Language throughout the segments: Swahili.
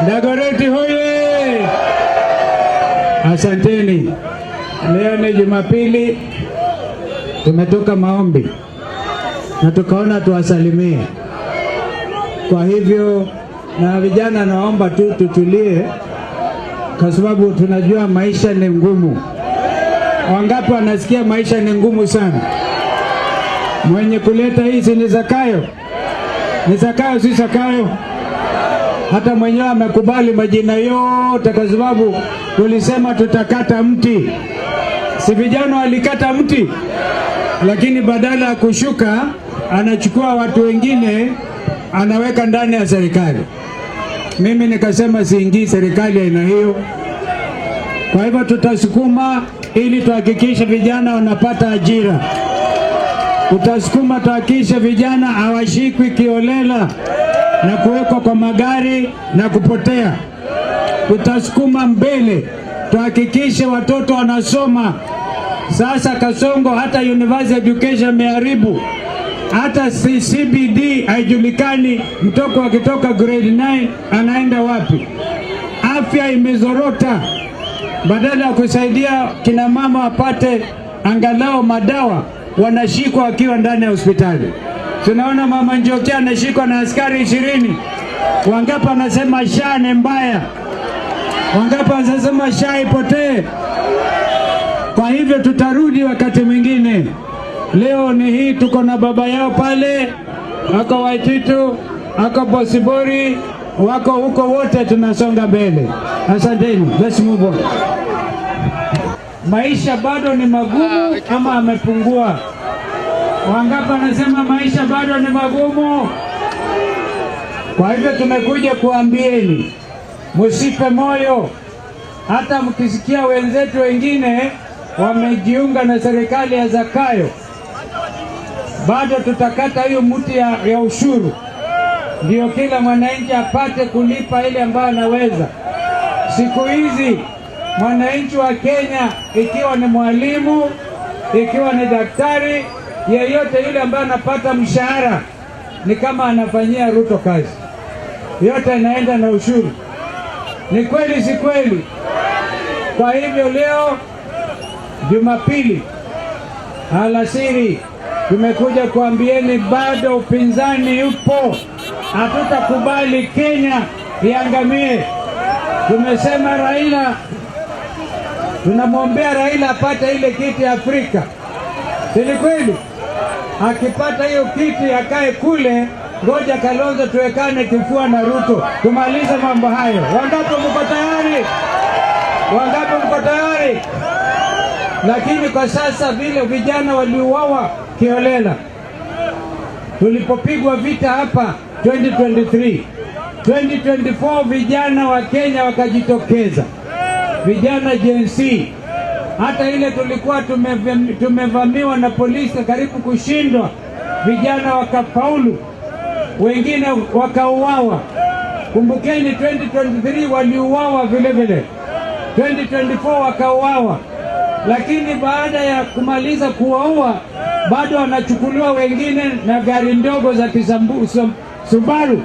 Dagoretti hoye! Asanteni. Leo ni Jumapili, tumetoka maombi na tukaona tuwasalimie. Kwa hivyo, na vijana, naomba tu tutulie, kwa sababu tunajua maisha ni ngumu. Wangapi wanasikia maisha ni ngumu sana? Mwenye kuleta hii si ni Zakayo? Ni Zakayo, si Zakayo? Hata mwenyewe amekubali majina yote, kwa sababu tulisema tutakata mti. Si vijana walikata mti? Lakini badala ya kushuka, anachukua watu wengine anaweka ndani ya serikali. Mimi nikasema siingii serikali aina hiyo. Kwa hivyo tutasukuma ili tuhakikishe vijana wanapata ajira. Tutasukuma tuhakikishe vijana hawashikwi kiholela na kuwekwa kwa magari na kupotea. Tutasukuma mbele tuhakikishe watoto wanasoma. Sasa Kasongo, hata university education imeharibu, hata CBD haijulikani, mtoto akitoka grade 9 anaenda wapi? Afya imezorota, badala ya kusaidia kina mama wapate angalau madawa, wanashikwa wakiwa ndani ya hospitali. Tunaona mama Njoki anashikwa na askari 20. Wangapi wanasema SHA ni mbaya? Wangapi wanasema SHA ipotee? Kwa hivyo tutarudi wakati mwingine. Leo ni hii, tuko na baba yao pale, wako Waititu, wako Bosibori, wako huko wote, tunasonga mbele. Asanteni, let's move on. Maisha bado ni magumu ama amepungua? Wangapi wanasema maisha bado ni magumu? Kwa hivyo tumekuja kuambieni msife moyo, hata mkisikia wenzetu wengine wamejiunga na serikali ya Zakayo, bado tutakata hiyo mti ya ushuru, ndio kila mwananchi apate kulipa ile ambayo anaweza. Siku hizi mwananchi wa Kenya, ikiwa ni mwalimu, ikiwa ni daktari, yeyote yule ambaye anapata mshahara ni kama anafanyia Ruto kazi, yote inaenda na ushuru. Ni kweli, si kweli? Kwa hivyo leo Jumapili alasiri tumekuja kuambieni bado upinzani upo, hatutakubali Kenya iangamie. Tumesema Raila, tunamwombea Raila apate ile kiti ya Afrika, si ni kweli? Akipata hiyo kiti akae kule, ngoja Kalonzo tuwekane kifua na Ruto tumalize mambo hayo. Wangapi mko tayari? Wangapi mko tayari? Lakini kwa sasa vile vijana waliuawa kiholela, tulipopigwa vita hapa 2023, 2024, vijana wa Kenya wakajitokeza, vijana Gen Z. Hata ile tulikuwa tumevamiwa na polisi karibu kushindwa, vijana wakafaulu, wengine wakauawa. Kumbukeni 2023 waliuawa vile vile, 2024 wakauawa, lakini baada ya kumaliza kuwaua bado wanachukuliwa wengine na gari ndogo za kisambu, Subaru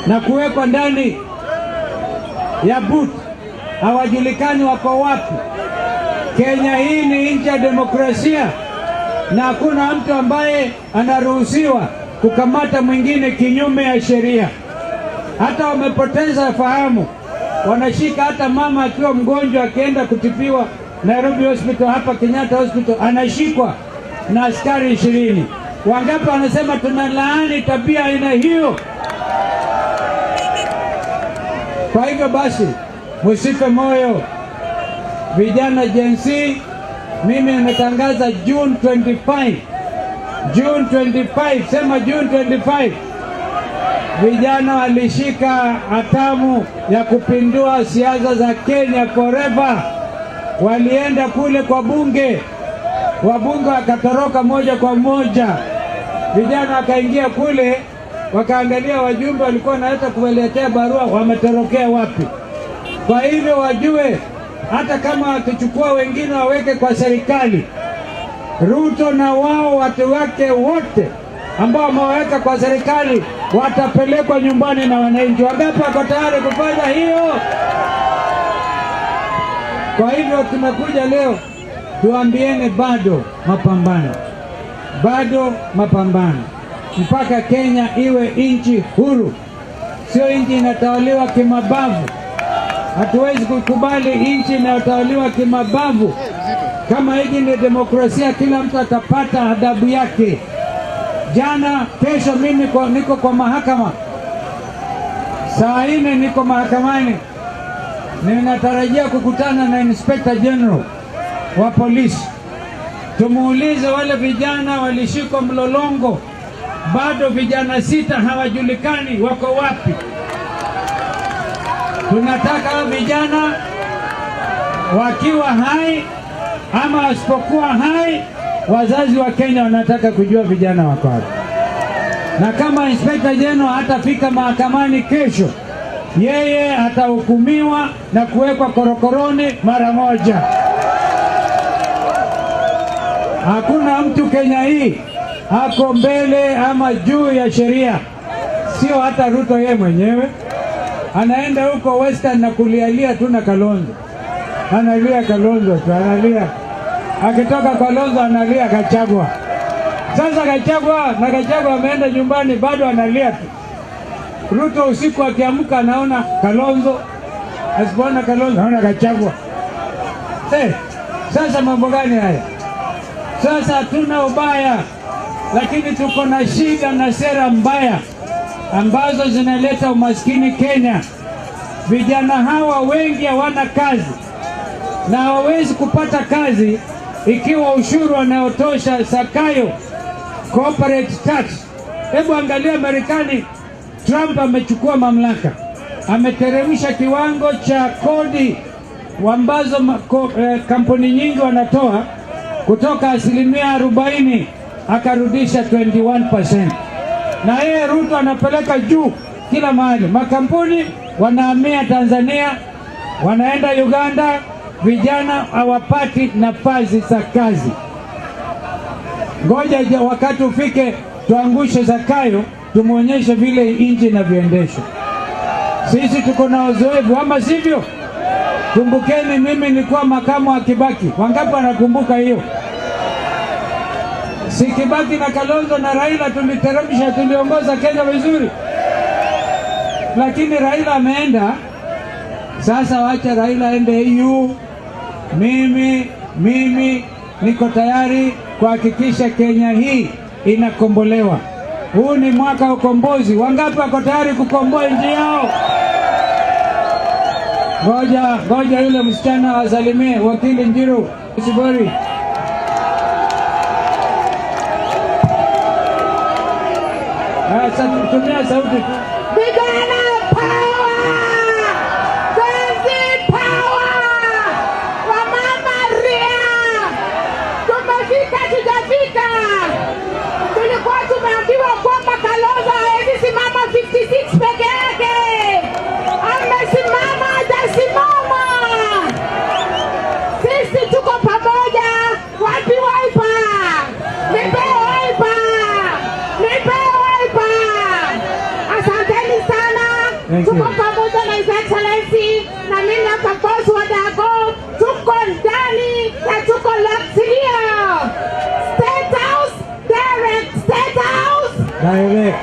na kuwekwa ndani ya boot, hawajulikani wako wapi. Kenya hii ni nchi ya demokrasia na hakuna mtu ambaye anaruhusiwa kukamata mwingine kinyume ya sheria. Hata wamepoteza fahamu, wanashika hata mama akiwa mgonjwa akienda kutibiwa Nairobi Hospital, hapa Kenyatta Hospital, anashikwa na askari 20. Wangapi wanasema tunalaani tabia aina hiyo? Kwa hivyo basi, msife moyo vijana Gen Z. Mimi nimetangaza June 25, June 25, sema June 25. Vijana walishika hatamu ya kupindua siasa za Kenya forever. Walienda kule kwa bunge, wabunge wakatoroka moja kwa moja. Vijana wakaingia kule, wakaangalia wajumbe walikuwa wanaweza kuwaletea barua, wametorokea wapi? Kwa hivyo wajue, hata kama wakichukua wengine waweke kwa serikali, Ruto na wao watu wake wote ambao wamewaweka kwa serikali Watapelekwa nyumbani na wananchi. Wangapi wako tayari kufanya hiyo? Kwa hivyo tumekuja leo tuambiene, bado mapambano, bado mapambano mpaka Kenya iwe nchi huru, sio nchi inatawaliwa kimabavu. Hatuwezi kukubali nchi inayotawaliwa kimabavu. Kama hiki ni demokrasia, kila mtu atapata adhabu yake. Jana, kesho mimi niko kwa mahakama saa 4, niko mahakamani, ninatarajia kukutana na Inspector General wa polisi, tumuulize wale vijana walishikwa Mlolongo, bado vijana 6 hawajulikani wako wapi. Tunataka hao vijana wakiwa hai ama wasipokuwa hai, wazazi wa Kenya wanataka kujua vijana wako wapi. Na kama Inspector General hatafika mahakamani kesho, yeye atahukumiwa na kuwekwa korokoroni mara moja. Hakuna mtu Kenya hii ako mbele ama juu ya sheria, sio hata Ruto yeye mwenyewe. Anaenda huko Western na kulialia tu na Kalonzo, analia Kalonzo tu, analia. Akitoka Kalonzo analia Gachagua. Sasa Gachagua na Gachagua ameenda nyumbani, bado analia tu. Ruto usiku akiamka anaona Kalonzo, asipoona Kalonzo anaona Gachagua. Hey, sasa mambo gani haya? Sasa hatuna ubaya, lakini tuko na shida na sera mbaya ambazo zinaleta umaskini Kenya. Vijana hawa wengi hawana kazi na hawawezi kupata kazi ikiwa ushuru wanaotosha Zakayo, corporate tax. Hebu angalia Marekani, Trump amechukua mamlaka, ameteremsha kiwango cha kodi ambazo kampuni nyingi wanatoa kutoka 40% akarudisha 21%. Na yeye Ruto anapeleka juu kila mahali. Makampuni wanahamia Tanzania, wanaenda Uganda, vijana hawapati nafasi za kazi. Ngoja wakati ufike tuangushe Zakayo, tumuonyeshe vile nchi inavyoendeshwa. Sisi tuko na uzoefu, ama sivyo? Kumbukeni, mimi nilikuwa makamu wa Kibaki. Wangapi wanakumbuka hiyo? Si Kibaki na Kalonzo na Raila tuliteremsha, tuliongoza Kenya vizuri, lakini Raila ameenda. Sasa wacha Raila aende EU. Mimi niko tayari kuhakikisha Kenya hii inakombolewa. Huu ni mwaka wa ukombozi. Wangapi wako tayari kukomboa nchi yao? Ngoja ngoja yule msichana asalimie. Wakili Njiru Sibori. Tumia sauti. Vijana power! Gen Z power! Wamama ria! Tumefika, tujafika. Tulikuwa tumeambiwa kwamba Kalonzo hawezi simama 56 peke yake. Amesimama, hajasimama. Sisi tuko pamoja. Wapi Wiper? Nipe Wiper! Nipe Wiper! Asanteni sana. Thank Tuko you. pamoja na His Excellency na mimi hapa boss wa Dago. Tuko ndani na tuko locked here. State House, direct State House. Direct.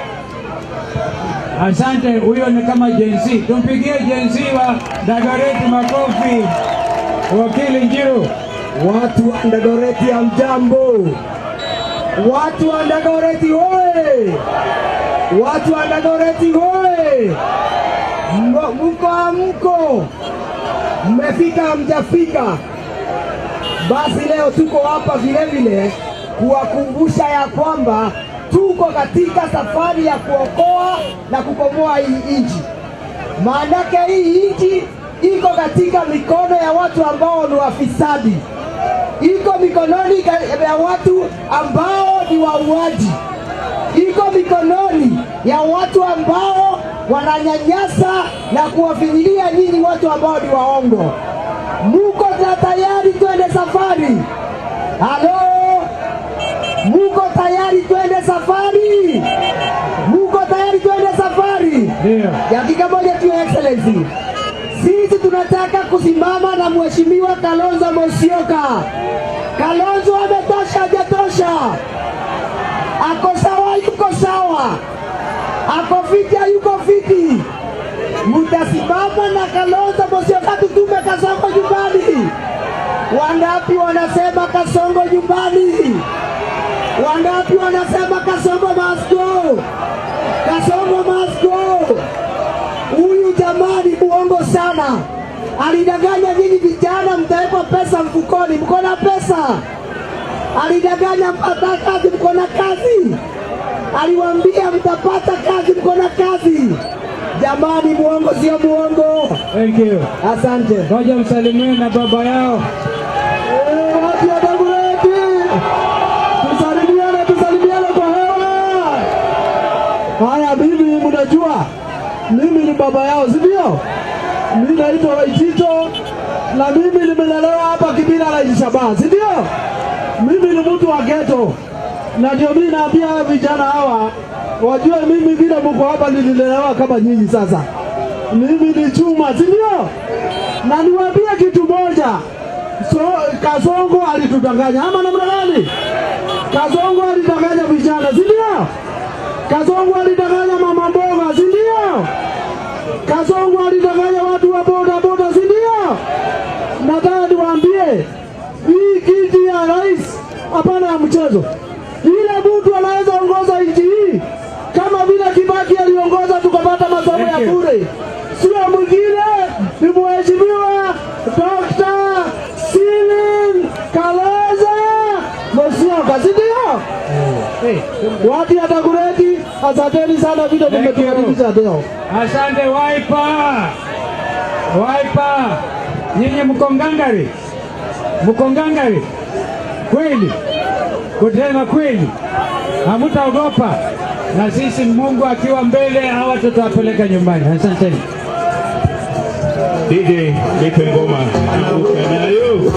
Asante, huyo ni kama Gen Z. Tumpigie Gen Z wa Dagoretti makofi. Wakili Njiru. Watu wa Dagoretti hamjambo? Watu wa Dagoretti hoye! Watu wa Dagoretti hoye! Mko hamko? Mmefika hamjafika? Basi leo tuko hapa vile vile kuwakumbusha ya kwamba tuko katika safari ya kuokoa na kukomboa hii nchi. Maanake hii nchi iko katika mikono ya watu ambao ni wafisadi, iko mikononi ya watu ambao ni wauaji, iko mikononi ya watu ambao wananyanyasa na kuwafinyilia nyinyi watu ambao ni waongo. Muko na tayari twende safari? Halo, muko tayari twende safari? Muko tayari twende Ndio. Dakika moja tu, Your Excellency. Sisi tunataka kusimama na Mheshimiwa Kalonzo Musyoka. Kalonzo ametosha, hajatosha? Ako sawa, yuko sawa? Ako fiti, yuko fiti? Mtasimama na Kalonzo Musyoka, tutume Kasongo nyumbani. Wangapi wanasema Kasongo nyumbani? Wangapi wanasema Kasongo must go? Kasongo must go. Huyu jamaa ni muongo sana, alidanganya nyinyi vijana, mtawekwa pesa mfukoni, mko na pesa. Alidanganya mpata kazi, mko na kazi. Aliwaambia mtapata kazi, mko na kazi. Jamani, muongo sio muongo? Thank you. Asante. Ngoja msalimie na baba yao. Watu wa Dagoretti, tusalimiane, tusalimiane kwa hewa. Haya, mimi mnajua mimi ni baba yao, si ndio? Mimi naitwa Waitito na mimi nimelelewa hapa Kibera la Shabaha, si ndio? Mimi ni mtu wa ghetto, na ndio mimi naambia hawa vijana hawa wajue mimi vile mko hapa nililelewa kama nyinyi. Sasa mimi ni chuma, si ndio? Na niwaambie kitu moja. So, Kasongo alitudanganya ama namna gani? Kasongo alidanganya vijana, si ndio? Kasongo alidanganya mama mboga, si ndio? Kasongo alidanganya watu wa boda boda, si ndio? Nataka niwaambie hii kiti ya rais hapana ya mchezo. Ile mtu anaweza ongoza nchi hii kama vile Kibaki aliongoza tukapata masomo ya Thank you. Bure, sio mwingine, ni Mheshimiwa Dr. Stephen Kalonzo Musyoka, si ndio? Hey, Watu ya Dagoretti, asanteni sana vile Thank you. mmetukaribisha leo. Asante Wiper. Wiper. Nyinyi mko ngangari? Mko ngangari? Kweli? Kusema kweli, hamutaogopa. Na sisi Mungu akiwa mbele, hawa tutawapeleka nyumbani. Asanteni. DJ, nipe ngoma. Anguka nayo.